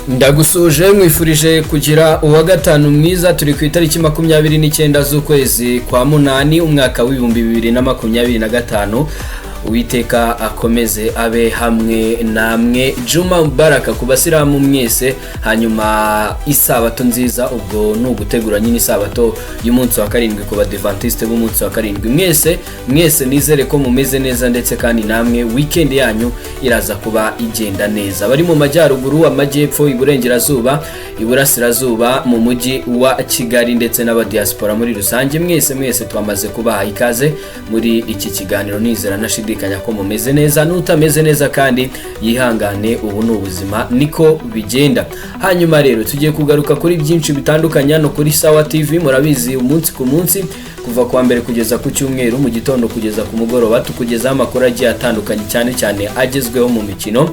Ndagusuhuje, nkwifurije kugira uwa gatanu mwiza. Turi ku itariki 29 z'ukwezi kwa munani, umwaka w'2025. Uwiteka akomeze abe hamwe namwe. Juma Baraka ku basilamu mwese, hanyuma isabato nziza. Ubwo ni ugutegura nyine isabato y'umunsi wa karindwi ku badivantiste b'umunsi wa karindwi. Mwese mwese nizere ko mumeze neza, ndetse kandi namwe weekend yanyu iraza kuba igenda neza. Bari mu majyaruguru, amajyepfo, iburengerazuba, iburasirazuba, mu mujyi wa Kigali ndetse n'abadiaspora muri rusange, mwese mwese twamaze kubaha ikaze muri iki kiganiro. Nizera ntashidikanya ko mumeze neza, n'utameze neza kandi yihangane, ubu ni ubuzima, niko bigenda. Hanyuma rero tugiye kugaruka kuri byinshi bitandukanye hano kuri Sawa TV. Murabizi, umunsi ku munsi, kuva kuwa mbere kugeza ku cyumweru, mu gitondo kugeza ku mugoroba, tukugezaho amakuru agiye atandukanye, cyane cyane agezweho mu mikino.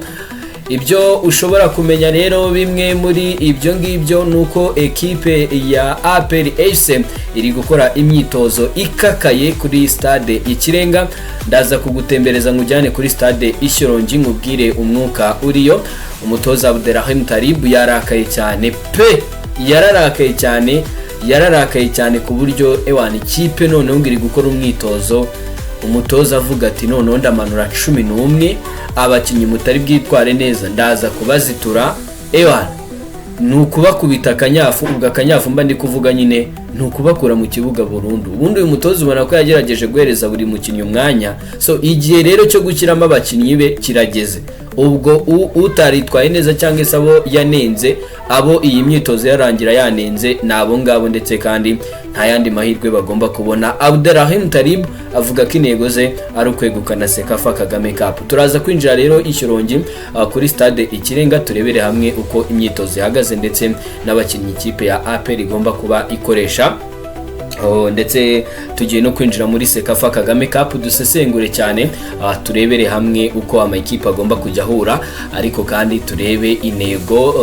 Ibyo ushobora kumenya rero, bimwe muri ibyo ngibyo ni uko ekipe ya APR FC iri gukora imyitozo ikakaye kuri Stade Ikirenga. Ndaza kugutembereza nkujyane kuri Stade Ishyorongi, nkubwire umwuka uriyo. Umutoza Abderrahim Talib yarakaye cyane pe, yararakaye cyane, yararakaye cyane ku buryo ewana ikipe noneho ngo iri gukora umwitozo, umutoza avuga ati: "Noneho ndamanura 11, abakinnyi mutari bwitware neza ndaza kubazitura." Ewana ni ukubakubita akanyafu. Ubwo akanyafu mba ndi kuvuga nyine ni ukubakura mu kibuga burundu. Ubundi uyu mutoza ubona ko yagerageje guhereza buri mukinnyi umwanya, so igihe rero cyo gushyiramo abakinnyi be kirageze. Ubwo utaritwaye neza cyangwa se abo yanenze, abo iyi myitozo yarangira yanenze, ni abo ngabo, ndetse kandi nta yandi mahirwe bagomba kubona. Abderrahim Talib avuga ko intego ze ari ukwegukana CECAFA Kagame Cup. Turaza kwinjira rero i Shyorongi, kuri Stade Ikirenga, turebere hamwe uko imyitozo ihagaze ndetse n'abakinnyi ikipe ya APR igomba kuba ikoresha. Oh, ndetse tugiye no kwinjira muri CECAFA Kagame Cup, dusesengure cyane, turebere hamwe uko amakipe agomba kujya ahura, ariko kandi turebe intego,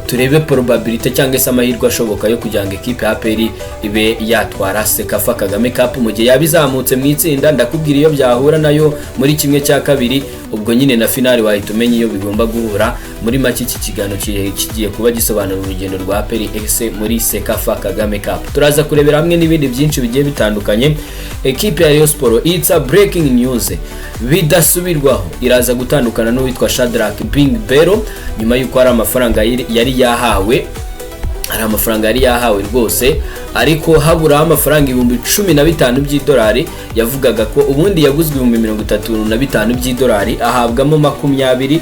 turebe probability cyangwa se amahirwe ashoboka yo kugira ngo ekipe ya APR ibe yatwara CECAFA Kagame Cup mu gihe yaba izamutse mu itsinda. Ndakubwira iyo byahura nayo muri kimwe cya kabiri, ubwo nyine na finali wahita umenya iyo bigomba guhura. Muri make, iki kiganiro kigiye kuba gisobanura urugendo rwa APR FC muri CECAFA Kagame Cup. Turaza kurebera hamwe n'ibindi byinshi bigiye bitandukanye. Ekipe ya Rayon Sport, it's a breaking news, bidasubirwaho iraza gutandukana n'uwitwa Shadrack Bing Bero nyuma y'uko hari amafaranga yari yahawe. Hari amafaranga yari yahawe rwose, ariko haburaho amafaranga 15,000 by'idolari. Yavugaga ko ubundi yaguzwe 35,000 by'idolari, ahabwamo 20,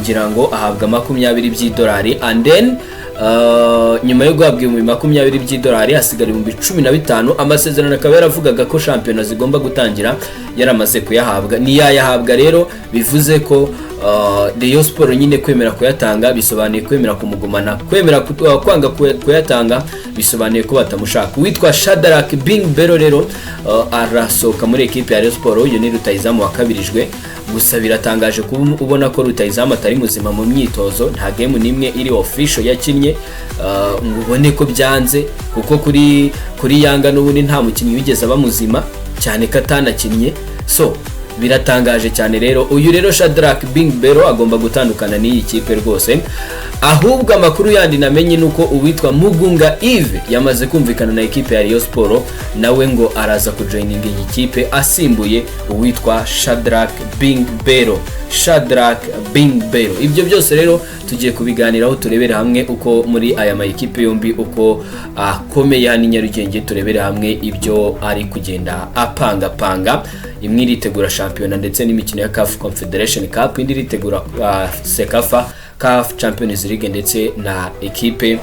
ngira ngo ahabwa 20 by'idolari, and then nyuma yo guhabwa 20,000 by'idolari hasigara 15,000. Amasezerano akaba yaravugaga ko shampiyona zigomba gutangira yaramaze kuyahabwa. Ntiyayahabwa rero, bivuze ko Rayon Sport nyine kwemera kuyatanga bisobanuye kwemera kumugumana, kwemera kwanga kuyatanga bisobanuye ko batamushaka. Uwitwa Shadrack Bing Bero rero arasohoka muri ekipe ya Rayon Sport. Uyu ni rutayizamu wakabirijwe. Gusa biratangaje kuba ubona ko rutayizamu atari muzima mu myitozo, nta game n'imwe iri official yakinnye, ngo ubone ko byanze, kuko kuri Yanga n'ubundi nta mukinnyi wigeze aba muzima, cyane ko atanakinnye. So biratangaje cyane rero. Uyu rero Shadrack Bing Bero agomba gutandukana n'iyi kipe rwose. Ahubwo amakuru yandi namenye ni uko uwitwa Mugunga Yves yamaze kumvikana na ekipe ya Rayon Sport, nawe ngo araza kujoininga iyi kipe asimbuye uwitwa Shadrack Bing Bero, Shadrack Bing Bero. Ibyo byose rero tugiye kubiganiraho, turebere hamwe uko muri aya makipe yombi uko akomeye hano i Nyarugenge, turebere hamwe ibyo ari kugenda apangapanga. Imwe iritegura shampiyona ndetse n'imikino ya CAF Confederation Cup, indi iritegura CECAFA CAF Champions League, ndetse na ekipe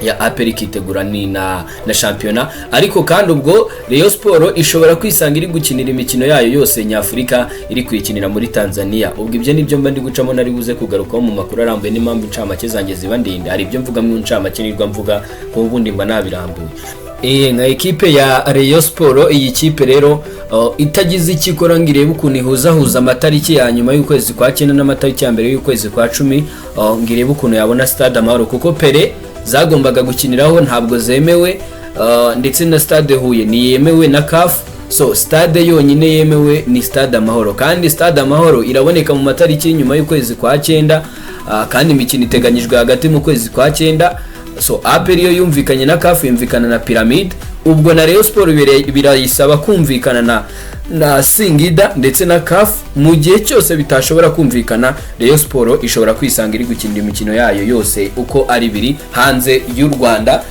ya APR ikitegura ni na shampiyona. Ariko kandi ubwo Rayon Sport ishobora kwisanga iri gukinira imikino yayo yose nyafurika iri kuyikinira muri Tanzania. Ubwo ibyo nibyo mba ndi gucamo, nari buze kugarukaho mu makuru arambuye, n'impamvu incamake zanjye ziba ndende. Hari ibyo mvuga mu ncamake nirwa mvuga, kuko ubundi mba nabirambuye. Nka ekipe ya Rayon Sport, iyi kipe rero itagize icyo ikora ngo irebe ukuntu ihuzahuza amatariki ya nyuma y'ukwezi kwa cyenda n'amatariki ya mbere y'ukwezi kwa cumi, ngo irebe ukuntu yabona Stade Amahoro, kuko Pele zagombaga gukiniraho ntabwo zemewe, ndetse na Stade Huye ntiyemewe na CAF. So stade yonyine yemewe ni Stade Amahoro, kandi Stade Amahoro iraboneka mu matariki nyuma y'ukwezi kwa cyenda, kandi imikino iteganyijwe hagati mu kwezi kwa cyenda. So APR yo yumvikanye na CAF, yumvikana na Pyramid, ubwo na Rayon Sport birayisaba kumvikana na Singida ndetse na CAF. Mu gihe cyose bitashobora kumvikana, Rayon Sport ishobora kwisanga iri gukina imikino yayo yose uko ari ibiri hanze y'u Rwanda,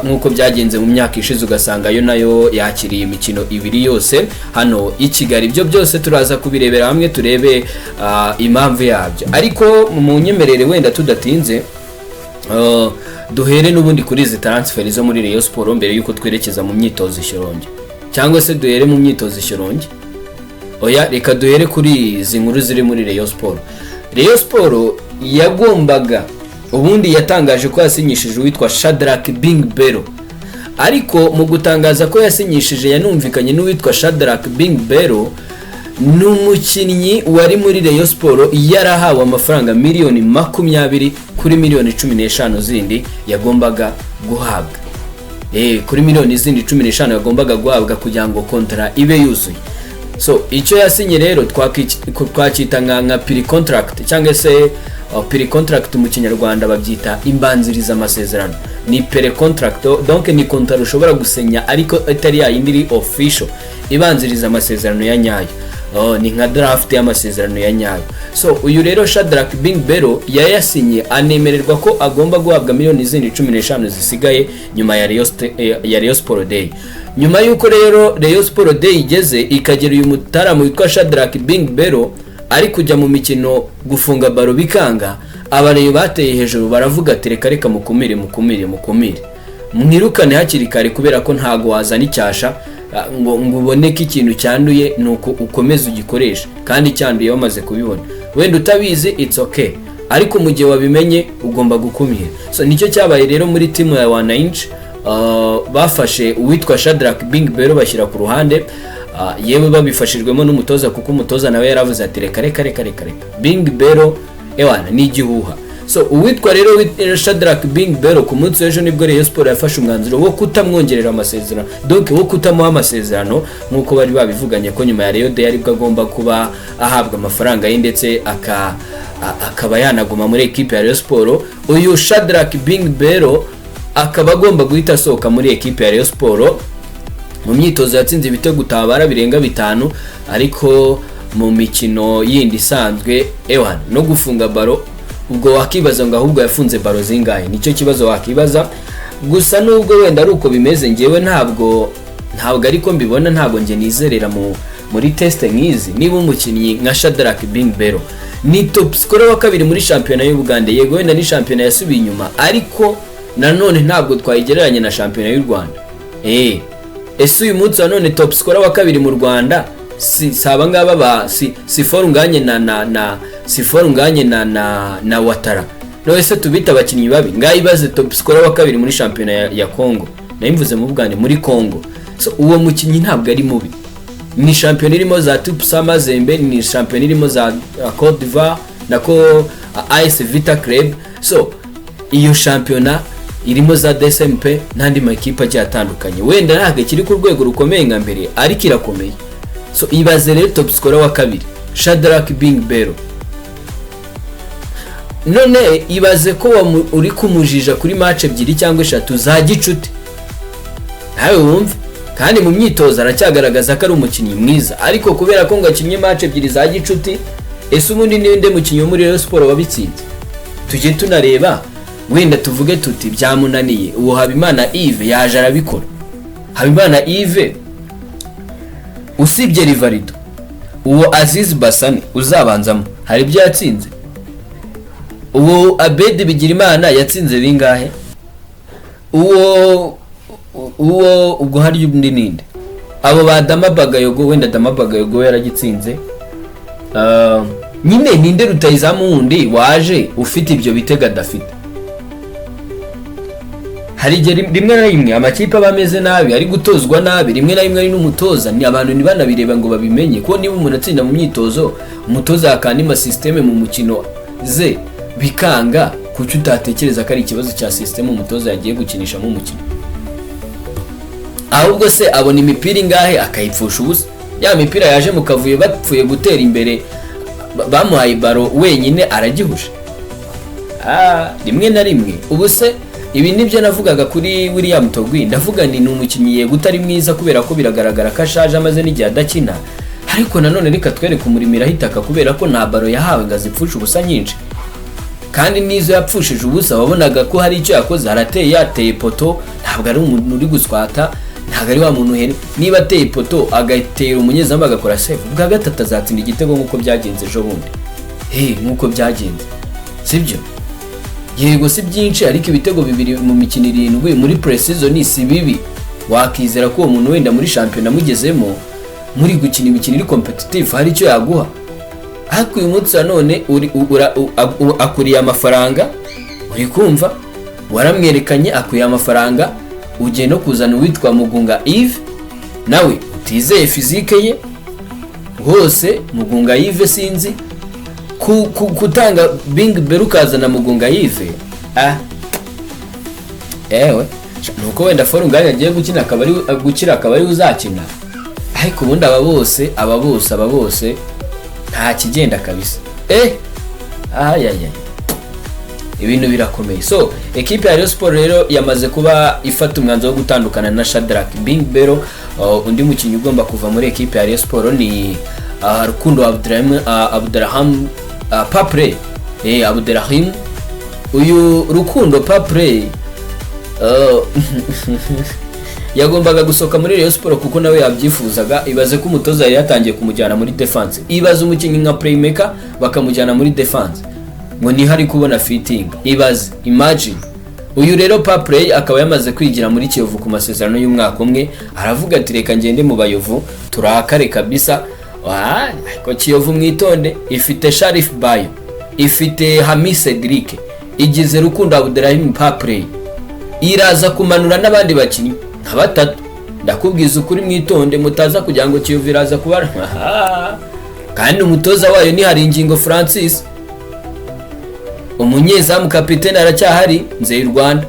nk'uko byagenze mu myaka ishize, ugasanga yo nayo yakiriye imikino ibiri yose hano i Kigali. Ibyo byose turaza kubirebera hamwe, turebe impamvu yabyo. Ariko mu nyemerere, wenda tudatinze, duhere n'ubundi kuri izi transfer zo muri Rayon Sport mbere y'uko twerekeza mu myitozo ishyorongi, cyangwa se duhere mu myitozo ishyorongi. Oya, reka duhere kuri izi nkuru ziri muri Rayon Sport. Rayon Sport yagombaga, ubundi yatangaje ko yasinyishije uwitwa Shadrack Bing Bero, ariko mu gutangaza ko yasinyishije yanumvikanye n'uwitwa Shadrack Bing Bero. Ni umukinnyi wari muri Rayon Sport yarahawe amafaranga miliyoni 20 kuri miliyoni 15 zindi yagombaga guhabwa, kuri miliyoni zindi 15 yagombaga guhabwa kugira ngo kontara ibe yuzuye. So icyo yasinye rero twacyita nka pre contract, cyangwa se pre contract mu Kinyarwanda babyita imbanziriza amasezerano, ni pre contract. Donc ni kontara ushobora gusinya ariko itari ya yindi iri official, ibanziriza amasezerano ya nyayo. Oh, ni nka draft y'amasezerano ya nyayo. So uyu rero Shadrack Bing Bero yayasinye, anemererwa ko agomba guhabwa miliyoni zindi 15 zisigaye nyuma ya Rayon Sport Day. Nyuma y'uko rero Rayon Sport Day igeze ikagera, uyu mutaramu witwa Shadrack Bing Bero ari kujya mu mikino gufunga baro bikanga, abareyo bateye hejuru baravuga ati: "Reka reka, mukumire, mukumire, mukumire, mwirukane hakiri kare," kubera ko ntago wazana icyasha ngo uboneke ikintu cyanduye nuko ukomeze ugikoresha kandi cyanduye wamaze kubibona. Wenda utabizi, it's okay, ariko mu gihe wabimenye ugomba gukumira. So nicyo cyabaye rero muri timu ya Wananchi. Bafashe uwitwa Shadrack Bing Bero bashyira ku ruhande, yewe babifashijwemo n'umutoza, kuko umutoza nawe yaravuze ati: "Reka reka reka reka reka, Bing Bero ewana ni igihuha." So uwitwa rero Shadrack Bing Bero, ku munsi w'ejo nibwo Rayon Sport yafashe umwanzuro wo kutamwongerera amasezerano, donc wo kutamuha amasezerano nk'uko bari babivuganye ko nyuma ya Rayon Day aribwo agomba kuba ahabwa amafaranga ye, ndetse akaba yanaguma muri ekipe ya Rayon Sport. Uyu Shadrack Bing Bero akaba agomba guhita asohoka muri ekipe ya Rayon Sport. Mu myitozo yatsinze ibitego utabara birenga bitanu, ariko mu mikino yindi isanzwe, ewana, no gufunga baro, ubwo wakibaza ngo ahubwo yafunze baro zingahe? Nicyo kibazo wakibaza gusa. Nubwo wenda ari uko bimeze, ngewe ntabwo ariko mbibona, ntabwo njye nizerera muri test nk'izi. Niba umukinnyi nka Shadrack Bing Bero ni top scorer wa kabiri muri shampiyona y'Ubugande, yego wenda ni shampiyona yasubiye inyuma, ariko nanone ntabwo twayigereranya na shampiyona y'u Rwanda. Ese uyu munsi wa none top scorer wa kabiri mu Rwanda si aba ngaba ba si Forunganye na si Forunganye na Watara? No ese tubita abakinnyi babi? Ngaho ibaze top scorer wa kabiri muri shampiyona ya Congo, nayo mu Bugande, muri Congo. So uwo mukinnyi ntabwo ari mubi. Ni shampiyona irimo za Tupusa Mazembe, ni shampiyona irimo za Cote d'Ivoire nako AS Vita Club. So iyo shampiyona irimo za DSMP n'andi makipe agiye atandukanye. Wenda ntabwo ikiri ku rwego rukomeye nka mbere, ariko irakomeye. So ibaze rero top scorer wa kabiri Shadrack Bing Bero, none ibaze ko uri kumujija kuri match ebyiri cyangwa eshatu za gicuti, nawe wumve. Kandi mu myitozo aracyagaragaza ko ari umukinnyi mwiza, ariko kubera ko ngo akinnye match ebyiri za gicuti, ese ubundi ninde mukinnyi wo muri Rayon Sport wabitsinze? Tujye tunareba, wenda tuvuge tuti byamunaniye. Uwo Habimana Yves yaje arabikora. Habimana Yves, usibye Rivarido, uwo Aziz Basane uzabanzamo hari ibyo yatsinze? Uwo Abedi Bigirimana yatsinze bingahe? Uwo ubwo hari undi ninde? Abo ba Dama Bagayogo, wenda Dama Bagayogo yaragitsinze. Nyine ninde rutayizamu wundi waje ufite ibyo bitego adafite? Hari igihe rimwe na rimwe amakipe aba ameze nabi, ari gutozwa nabi, rimwe na rimwe ari n'umutoza, ni abantu ntibanabireba ngo babimenye ko niba umuntu atsinda mu myitozo, umutoza yakandima système mu mukino ze bikanga, kuki utatekereza ko ari ikibazo cya système umutoza yagiye gukinishamo umukino? Ahubwo se abona imipira ingahe akayipfusha ubusa? Ya mipira yaje mu kavuyo, bapfuye gutera imbere, bamuhaye ballon wenyine aragihusha. Rimwe na rimwe ubu se ibi nibyo navugaga kuri William Togui. Ndavuga ni umukinnyi yego utari mwiza, kubera ko biragaragara ko ashaje, amaze n'igihe adakina, ariko nanone reka twereke umurimo irahitaka, kubera ko nta ballon yahawe ngo azipfushe ubusa nyinshi, kandi n'izo yapfushije ubusa wabonaga ko hari icyo yakoze. Arateye, yateye poteau. Ntabwo ari umuntu uri guswata, ntabwo ari wa muntu uhene. Niba ateye poteau, agatera umunyezamu agakora save, ubwa gatatu azatsinda igitego nk'uko byagenze ejo bundi. Hey, nk'uko byagenze, sibyo? Yego si byinshi, ariko ibitego 2 mu mikino 7 muri pre-season si bibi. Wakizera ko uwo muntu wenda muri shampiyona mugezemo, muri gukina imikino iri competitive, hari icyo yaguha. Ariko uyu munsi wa none akuriye amafaranga, uri kumva waramwerekanye, akwiye amafaranga, ugiye no kuzana uwitwa Mugunga Yves, nawe utizeye physique ye hose. Mugunga Yves, sinzi gutanga Bing Bero ukazana Mugunga Yves. Ewe, nuko wenda Forunganya agiye gukina, akaba ari gukira, akaba ari uzakina, ariko ubundi aba bose, aba bose, aba bose nta kigenda kabisa. Ayaya, ibintu birakomeye. So ekipe ya Rayon Sport rero yamaze kuba ifata umwanzuro wo gutandukana na Shadrack Bing Bero. Undi mukinnyi ugomba kuva muri ekipe ya Rayon Sport ni Rukundo Abdurahim Papre, Abdurahim. Uyu Rukundo Papre yagombaga gusohoka muri Rayon Sport kuko nawe yabyifuzaga. Ibaze ko umutoza yari yatangiye kumujyana muri defense. Ibaze umukinnyi nka playmaker bakamujyana muri defense ngo niho ari kubona fitting. Ibaze, imagine. Uyu rero Paplay akaba yamaze kwigira muri Kiyovu ku masezerano y'umwaka umwe. Aravuga ati: "Reka ngende mu Bayovu turakare kabisa." Ariko Kiyovu mwitonde, ifite Sharif Bayo, ifite Hamis Cedric, igize Rukundo Abdurahim Paplay, iraza kumanura n'abandi bakinnyi nka batatu. Ndakubwiza ukuri, mwitonde mutaza kugira ngo Kiyovu iraza kuba. Kandi umutoza wayo ni Haringingo Francis, umunyezamu kapitene aracyahari, Nzeye Rwanda.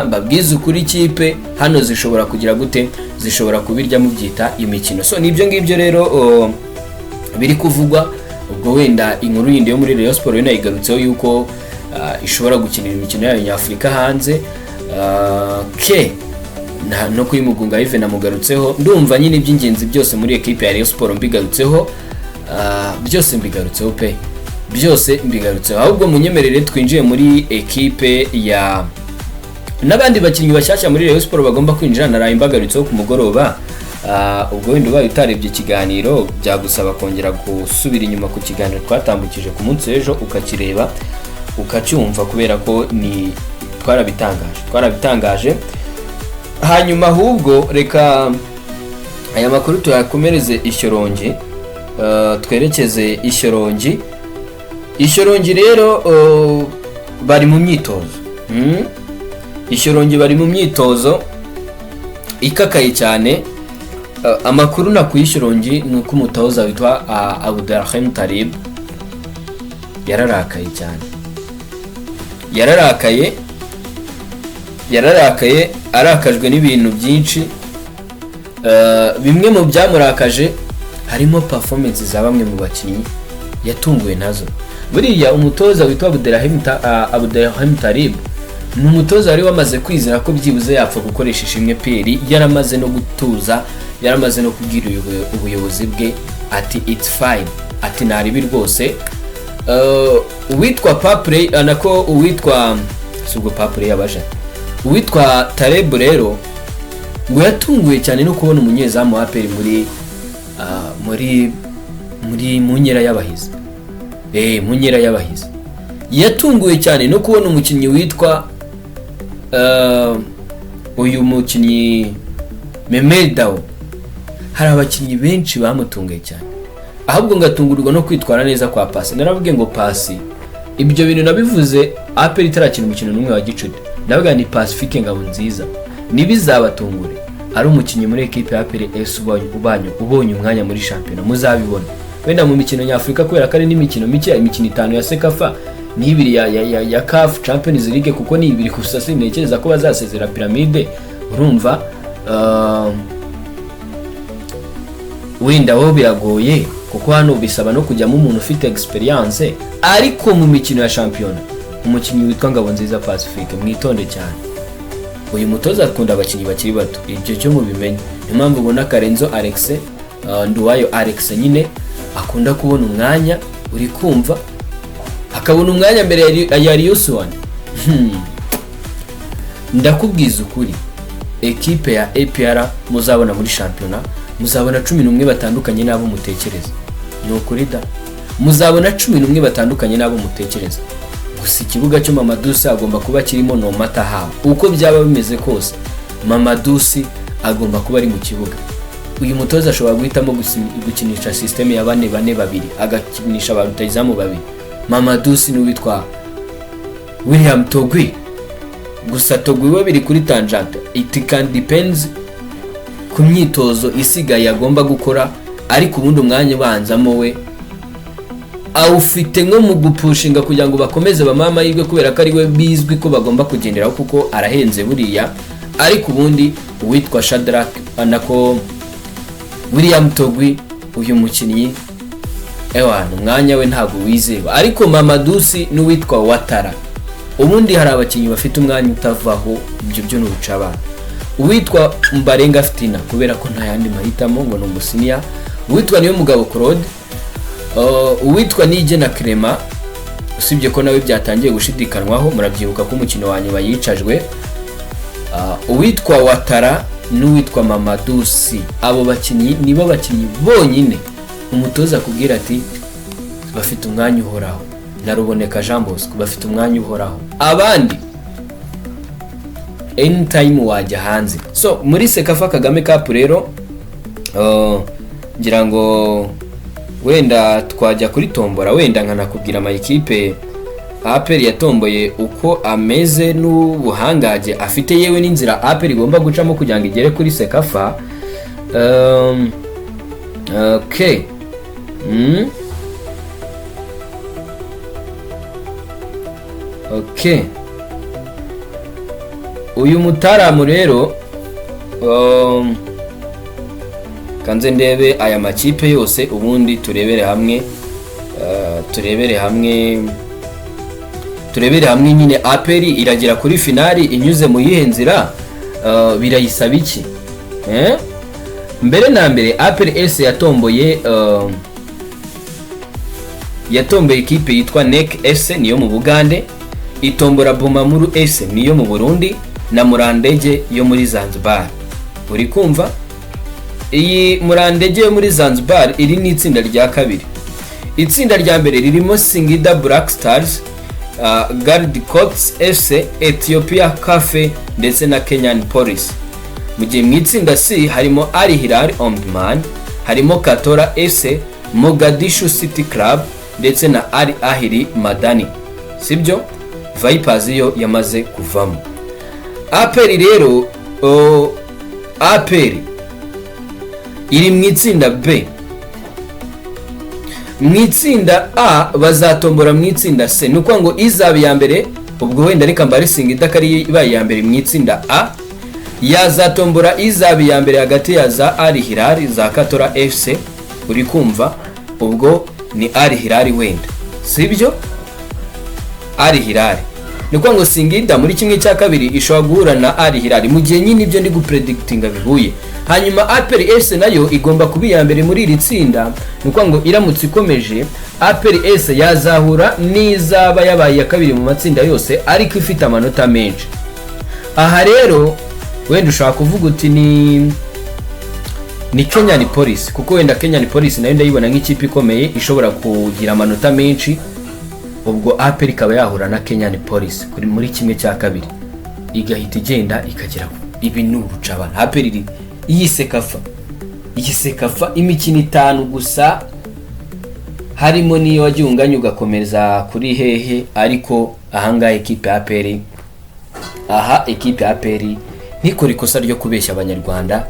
Mbabwize ukuri, ikipe hano zishobora kugira gute? Zishobora kubirya mubyita imikino. So nibyo ngibyo rero biri kuvugwa. Ubwo wenda inkuru yindi yo muri Rayon Sport yo nayigarutseho, yuko ishobora gukinira imikino yayo nyafurika hanze. Ke no kuri Mugunga Yves namugarutseho. Ndumva nyine iby'ingenzi byose muri ekipe ya Rayon Sport mbigarutseho, byose mbigarutseho pe, byose mbigarutseho. Ahubwo munyemerere twinjiye muri ekipe ya n'abandi bakinnyi bashyashya muri Rayon Sport bagomba kwinjira. Naraye mbagarutseho ku mugoroba. Ubwo wenda ubaye utarebye ikiganiro, byagusaba kongera gusubira inyuma ku kiganiro twatambukije ku munsi w'ejo, ukakireba, ukacyumva, kubera ko ni twarabitangaje, twarabitangaje. Hanyuma ahubwo reka aya makuru tuyakomereze Ishyorongi, twerekeze Ishyorongi. Ishyorongi rero bari mu myitozo. Ishyorongi bari mu myitozo ikakaye cyane. Amakuru nakuye Ishyorongi ni uko umutoza witwa Abdulrahim Talib yararakaye cyane, yararakaye, yararakaye, arakajwe n'ibintu byinshi. Bimwe mu byamurakaje harimo performance za bamwe mu bakinnyi yatunguwe nazo. Buriya umutoza witwa Abdelrahim Talib ni umutoza wari wamaze kwizera ko byibuze yapfa gukoresha Ishimwe Pierre, yaramaze no gutuza, yaramaze no kubwira ubuyobozi bwe ati: "It's fine," ati: "Naribi rwose." Uwitwa Papre, nako uwitwa, si ubwo Papre yabaje, uwitwa Taleb rero ngo yatunguwe cyane no kubona umunyezamu wa APR muri mu nkera y'abahizi, mu nkera y'abahizi. Yatunguwe cyane no kubona umukinnyi witwa uyu mukinnyi Memel Dao. Hari abakinnyi benshi bamutunguye cyane, ahubwo ngatungurwa no kwitwara neza kwa Pasi. Naravuge ngo Pasi, ibyo bintu nabivuze APR itarakina umukino n'umwe wa gicuti. Ndavuga ni Pacifique Ngabo Nziza, ntibizabatungure ari umukinnyi muri ekipe ya APR FC ubonye umwanya muri shampiyona. Muzabibona wenda mu mikino nyafurika, kubera ko ari n'imikino mike, imikino 5 ya CECAFA n'ibiri ya CAF Champions League, kuko ni ibiri gusa. Sintekereza ko bazasezera Pyramide Urumva, wenda wowe biragoye kuko hano bisaba no kujyamo umuntu ufite experience, ariko mu mikino ya shampiyona umukinnyi witwa Ngabonziza Pacifique, mwitonde cyane. Uyu mutoza akunda abakinnyi bakiri bato, ibyo cyo mubimenye. Niyo mpamvu ubona Karenzo Alex, Nduwayo Alex nyine akunda kubona umwanya, uri kumva, akabona umwanya mbere ya Yusuwan. Ndakubwiza ukuri, ekipe ya APR muzabona muri shampiyona, muzabona 11 batandukanye n'abo mutekereza. Ni ukuri da, muzabona 11 batandukanye n'abo mutekereza. Gusa ikibuga cyo Mamadou Sy agomba kuba kirimo, no matter how, uko byaba bimeze kose, Mamadou Sy agomba kuba ari mu kibuga. Uyu mutoza ashobora guhitamo gukinisha système ya 4-4-2, agakinisha ba rutahizamu babiri, Mamadou Sy n'uwitwa William Togui. Gusa Togui we biri kuri tangente, it can depends ku myitozo isigaye agomba gukora, ariko ubundi umwanya ubanzamo we awufite nko mu gupushinga kugira ngo bakomeze bamuhe amahirwe, kubera ko ari we bizwi ko bagomba kugenderaho, kuko arahenze buriya. Ariko ubundi uwitwa Shadrack, nako William Togui, uyu mukinnyi ewana umwanya we ntabwo wizewe. Ariko Mamadou Sy n'uwitwa Watara, ubundi hari abakinnyi bafite umwanya utavaho, ibyo byo ni urucabana. Uwitwa Mbarenga Fitina, kubera ko nta yandi mahitamo, ngo ni umusiniya. Uwitwa niyo mugabo Claude, uwitwa Niyigena Clement, usibye ko nawe byatangiye gushidikanwaho, murabyibuka ko umukino wa nyuma yicajwe. Uwitwa Watara n'uwitwa Mamadou Sy, abo bakinnyi nibo bakinnyi bonyine umutoza akubwira ati bafite umwanya uhoraho, na Ruboneka Jean Bosco bafite umwanya uhoraho. Abandi anytime wajya hanze. So muri CECAFA Kagame Cup rero, ngira ngo wenda twajya kuri tombora, wenda nkanakubwira amayikipe APR yatomboye uko ameze n'ubuhangage afite, yewe n'inzira APR igomba gucamo kugira ngo igere kuri CECAFA. Okay. Okay. Uyu mutaramu rero, kanze ndebe aya makipe yose, ubundi turebere hamwe nyine APR iragera kuri finali inyuze mu yihe nzira, birayisaba iki, eh? Mbere na mbere APR S yatomboye ikipe yitwa NEC FC, niyo mu Bugande, itombora Bumamuru FC, niyo mu Burundi, na Murandege yo muri Zanzibar. Uri kumva, iyi Murandege yo muri Zanzibar iri ni itsinda rya kabiri. Itsinda rya mbere ririmo Singida Black Stars, Guard Coats FC, Ethiopia Cafe ndetse na Kenyan Police. Mu gihe mu itsinda C harimo Al Hilal Omdurman, harimo Katora FC, Mogadishu City Club ndetse na Al Ahli Madani. Sibyo, Vipers yo yamaze kuvamo. APR rero, APR iri mu itsinda B. Mu itsinda A bazatombora mu itsinda C, ni ukuvuga ngo izaba iya mbere, ubwo wenda reka mbare Singida ko ari ibaye iya mbere mu itsinda A, yazatombora izaba iya mbere hagati ya za Al Hilal, za Katora FC. Uri kumva, ubwo ni Al Hilal wenda, sibyo? Al Hilal, ni ukuvuga ngo Singida muri 1/2 ishobora guhura na Al Hilal, mu gihe nyine ibyo ndi gupredictinga bihuye. Hanyuma APR FC nayo igomba kuba iya mbere muri iri tsinda, ni ukuvuga ngo iramutse ikomeje, APR FC yazahura n'izaba yabaye iya kabiri mu matsinda yose ariko ifite amanota menshi. Aha rero wenda ushobora kuvuga uti ni Kenyan Police, kuko wenda Kenyan Police nayo ndayibona nk'ikipe ikomeye ishobora kugira amanota menshi. Ubwo APR ikaba yahura na Kenyan Police kuri muri 1/2, igahita igenda ikagera. Ibi ni urucabana. APR iri iyi CECAFA, iyi CECAFA imikino itanu gusa, harimo n'iyo wagiye unganya ugakomeza kuri hehe. Ariko ahangaha ekipe ya APR, aha ekipe ya APR ntikore ikosa ryo kubeshya Abanyarwanda.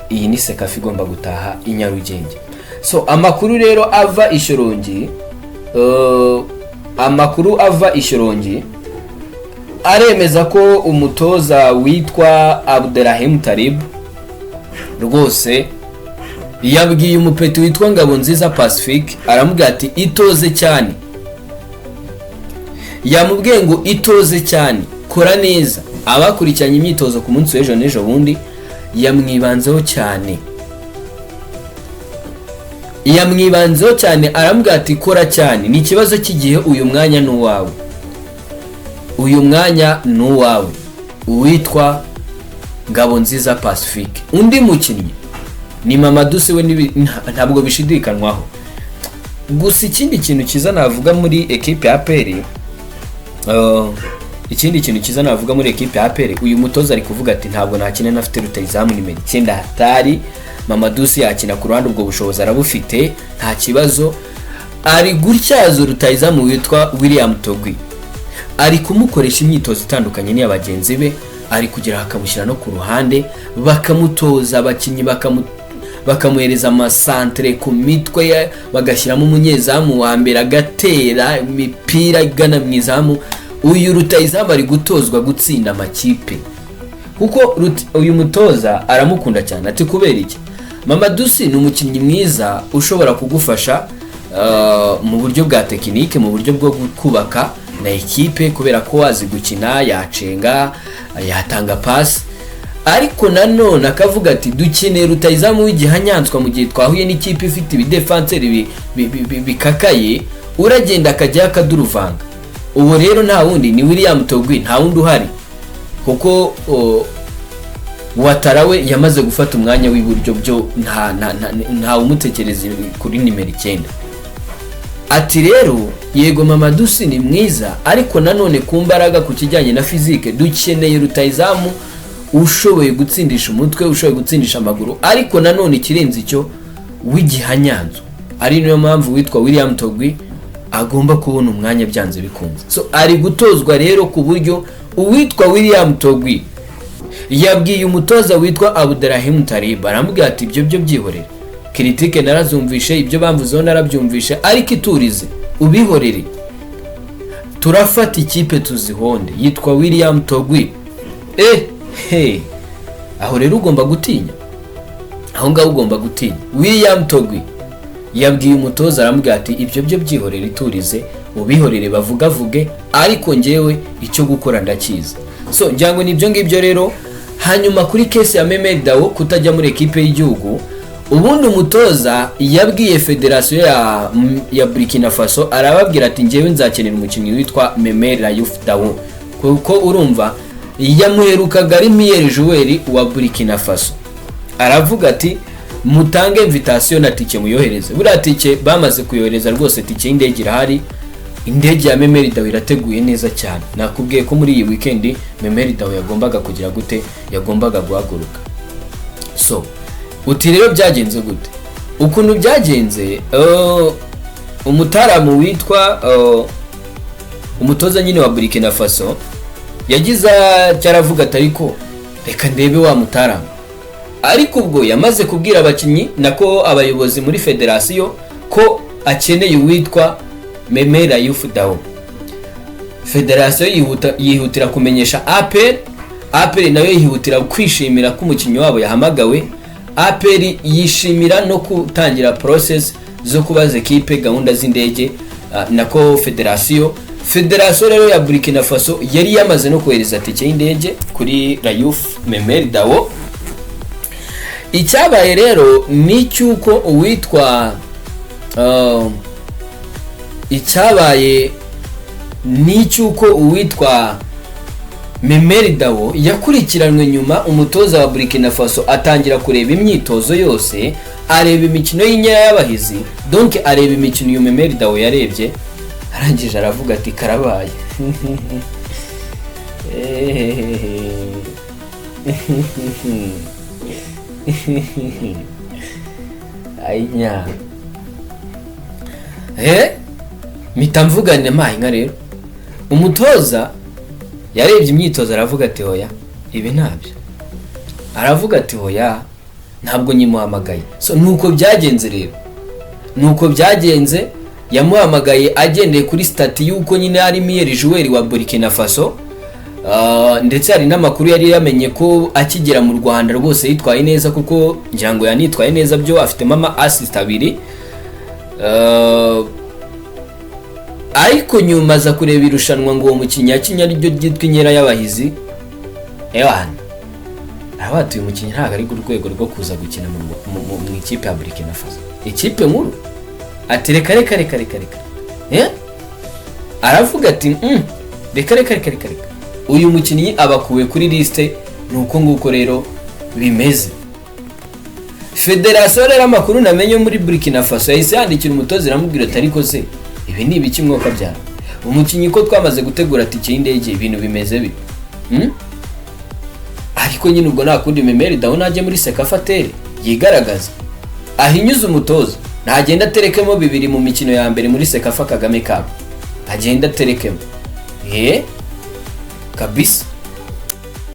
Iyi ni CECAFA igomba gutaha i Nyarugenge. So amakuru rero ava Ishyorongi, amakuru ava Ishyorongi Aremeza ko umutoza witwa Abderrahim Talib rwose yabwiye umupeti witwa Ngabonziza Pacifique, aramubwira ati: "Itoze cyane." Yamubwiye ngo: "Itoze cyane, kora neza." Abakurikiranye imyitozo ku munsi w'ejo n'ejo bundi, yamwibanzeho cyane, yamwibanzeho cyane, aramubwira ati: "Kora cyane, ni ikibazo cy'igihe, uyu mwanya ni uwawe, uyu mwanya ni uwawe." Uwitwa Ngabonziza Pacifique. Undi mukinnyi ni Mamadou Sy, we ntabwo bishidikanywaho. Gusa ikindi kintu cyiza navuga muri ekipe ya APR, ikindi kintu cyiza navuga muri ekipe ya APR, uyu mutoza ari kuvuga ati: "Ntabwo nakina nafite rutayizamu nimero 9 hatari." Mamadou Sy yakina ku ruhande, ubwo bushobozi arabufite, nta kibazo. Ari gutyaza rutayizamu witwa William Togui, ari kumukoresha imyitozo itandukanye n'iya bagenzi be, ari kugera akamushyira no ku ruhande, bakamutoza abakinnyi, bakamuhereza amasantere ku mitwe ye, bagashyiramo umunyezamu wa mbere agatera imipira igana mu izamu. Uyu rutayizamu ari gutozwa gutsinda amakipe, kuko uyu mutoza aramukunda cyane. Ati: "Kubera iki? Mamadou Sy ni umukinnyi mwiza ushobora kugufasha mu buryo bwa tekinike, mu buryo bwo kubaka na ekipe, kubera ko wazi gukina, yacenga, yatanga pasi." Ariko nanone akavuga ati: "Dukeneye rutayizamu w'igihanyanswa mu gihe twahuye n'ikipe ifite ibidefanseri bikakaye, uragenda akajyaho akaduruvanga." Ubu rero nta wundi, ni William Togui, nta wundi uhari, kuko Ouattara we yamaze gufata umwanya w'iburyo, byo nta umutekereza kuri nimero 9. Ati: "Rero yego, Mamadou Sy ni mwiza, ariko nanone ku mbaraga, ku kijyanye na physique, dukeneye rutayizamu ushoboye gutsindisha umutwe, ushoboye gutsindisha amaguru, ariko nanone ikirenze icyo w'igihanyanzo." Ari niyo mpamvu witwa William Togui agomba kubona umwanya byanze bikunze. So ari gutozwa rero ku buryo uwitwa William Togui yabwiye umutoza witwa Abderrahim Talib, aramubwira ati: "Ibyo byo byihorere, critiques narazumvishe, ibyo bamvuzeho narabyumvishe, ariko iturize ubihorere, turafata ikipe tuzihonde." Yitwa William Togui. He, aho rero ugomba gutinya, aho ngaho ugomba gutinya. William Togui yabwiye umutoza, aramubwira ati: "Ibyo byo byihorere, iturize ubihorere, bavugavuge, ariko ngewe icyo gukora ndakizi." So ngira ngo ni ibyo ngibyo rero. Hanyuma kuri case ya Memel Dao kutajya muri ekipe y'igihugu, ubundi umutoza yabwiye federasiyo ya Burkina Faso, arababwira ati: "Ngewe nzakenera umukinnyi witwa Memel Rayouf Dao," kuko urumva yamuherukaga ari meilleur joueur wa Burkina Faso. Aravuga ati: "Mutange invitation na tike muyohereze." Buriya tike bamaze kuyohereza rwose, tike y'indege irahari, indege ya Memel Dao irateguye neza cyane. Nakubwiye ko muri iyi weekend Memel Dao yagombaga kugira gute? Yagombaga guhaguruka. So uti: "Rero byagenze gute?" Ukuntu byagenze, umutaramu witwa umutoza nyine wa Burkina Faso yagize cyaravuga ati: "Ariko reka ndebe wa mutaramu." Ariko ubwo yamaze kubwira abakinnyi, nako abayobozi muri federasiyo, ko akeneye uwitwa Memel Rayouf Dao. Federasiyo yihutira kumenyesha APR, APR nayo yihutira kwishimira ko umukinnyi wabo yahamagawe. APR yishimira no gutangira process zo kubaza ekipe gahunda z'indege, nako federasiyo. Federasiyo rero ya Burkina Faso yari yamaze no kohereza tike y'indege kuri Rayouf Memel Dao. Icyabaye rero ni icy'uko uwitwa icyabaye ni icy'uko uwitwa Memel Dao yakurikiranwe nyuma. Umutoza wa Burkina Faso atangira kureba imyitozo yose, areba imikino y'inkera y'abahizi, donc areba imikino uyu Memel Dao yarebye, arangije aravuga ati: "Karabaye." Ayinya, mpita mvugane mpaye inka. Rero umutoza yarebye imyitozo, aravuga ati: "Hoya, ibi ntabyo." Aravuga ati: "Hoya, ntabwo nyimuhamagaye." So nuko byagenze rero, nuko byagenze. Yamuhamagaye agendeye kuri statut y'uko nyine ari meilleur joueur wa Burkina Faso. Ndetse hari n'amakuru yari yamenye ko akigera mu Rwanda rwose yitwaye neza, kuko ngira ngo yanitwaye neza byo, afitemo ama assist abiri. Ariko nyuma aza kureba irushanwa ngo uwo mukinnyi yakinnye ariryo ryitwa Inkera y'Abahizi. Ewana, aravuga uyu mukinnyi ntabwo ari ku rwego rwo kuza gukina mu ikipe ya Burkina Faso, ikipe nkuru. Ati: "Reka, reka, reka, reka, reka." Aravuga ati: "Reka, reka, reka, reka, reka." Uyu mukinnyi abakuwe kuri liste. Ni uko nguko rero bimeze. Federasiyo rero, amakuru namenye muri Burkina Faso, yahise yandikira umutoza iramubwira ati: "Ariko se ibi ni ibiki mwuka byara umukinnyi, ko twamaze gutegura tike y'indege, ibintu bimeze bite?" Ariko nyine ubwo nta kundi, Memel Dao najya muri CECAFA atere yigaragaza, ahinyuze umutoza, ntagenda aterekemo bibiri mu mikino ya mbere muri CECAFA Kagame Cup, agenda aterekemo kabisa.